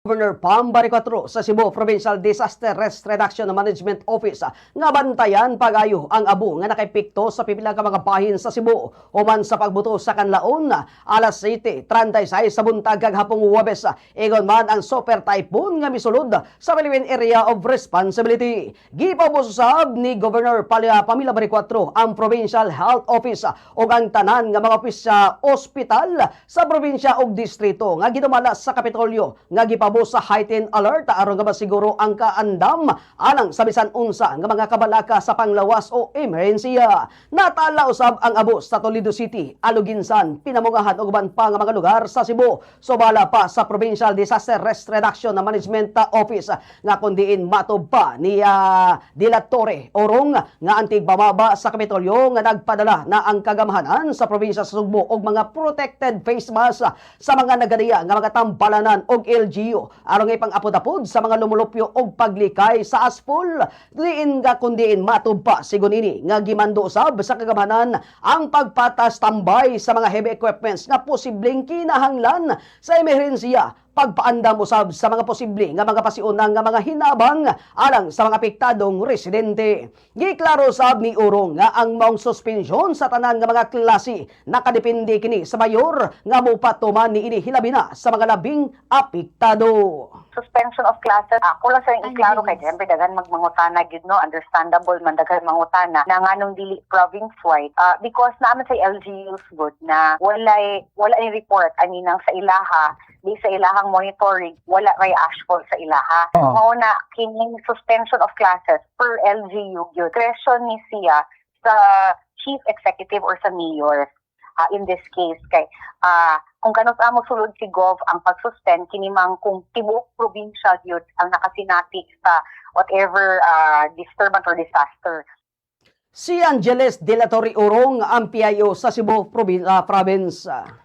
Governor Pam Baricuatro sa Cebu Provincial Disaster Risk Reduction and Management Office nga bantayan pag-ayo ang abo nga nakaepekto sa pipila ka mga bahin sa Cebu human sa pagbuto sa kanlaon alas 7:36 sa buntag kagahapong Huwebes, ingon man ang super typhoon nga misulod sa Philippine Area of Responsibility. Gipaubos usab ni Governor Pamela Baricuatro ang Provincial Health Office ug ang tanan nga mga office sa ospital sa probinsya ug distrito nga gidumala sa Kapitolyo nga gipabos sa heightened alert aron nga masiguro ang kaandam alang sa bisan unsa nga mga kabalaka sa panglawas o emerhensiya. Natala usab ang abo sa Toledo City, Aloguinsan, Pinamungahan ug uban pa nga mga lugar sa Cebu. Sobala pa sa Provincial Disaster Risk Reduction and Management Office nga kun diin matob pa ni De La Torre Orong nga ang tigbababa sa Kapitolyo nga nagpadala na ang kagamhanan sa probinsya sa Sugbo og mga protected face mask sa mga nagadaya nga mga tambalanan og LGU aron nga ipang-apod-apod sa mga lumulupyo og paglikay sa ashfall. Diin nga kun diin matob pa sigon ini nga gimando usab sa kagamhanan ang pagpatastambay sa mga heavy equipments nga posibleng kinahanglan sa emerhensiya, pagpaandam usab sa mga posible nga mga pasiunang nga mga hinabang alang sa mga apektadong residente. Giklaro usab ni Urong nga ang maong suspensyon sa tanan nga mga klase nakadepende kini sa mayor nga mopatuman niini, hilabi na sa mga labing apektado. Suspension of classes, ako lang sa Ay, iklaro kay siyempre daghan magmangutana gyud, no? Understandable man, daghan mangutana na nganong dili province wide, because naa man sa LGUs gud na walay wala ni report. I mean, ang sa ilaha di sa ilahang monitoring, wala may ashfall sa ilaha. Mao na kining suspension of classes per LGU gyud, discretion ni siya sa chief executive or sa mayor in this case, kay kung kanus-a mosulod si Gov ang pag-suspend kini mang kung tibuok probinsya gyud ang nakasinati sa whatever disturbance or disaster. Si Angeles De La Torre Urong ang PIO sa Cebu Province.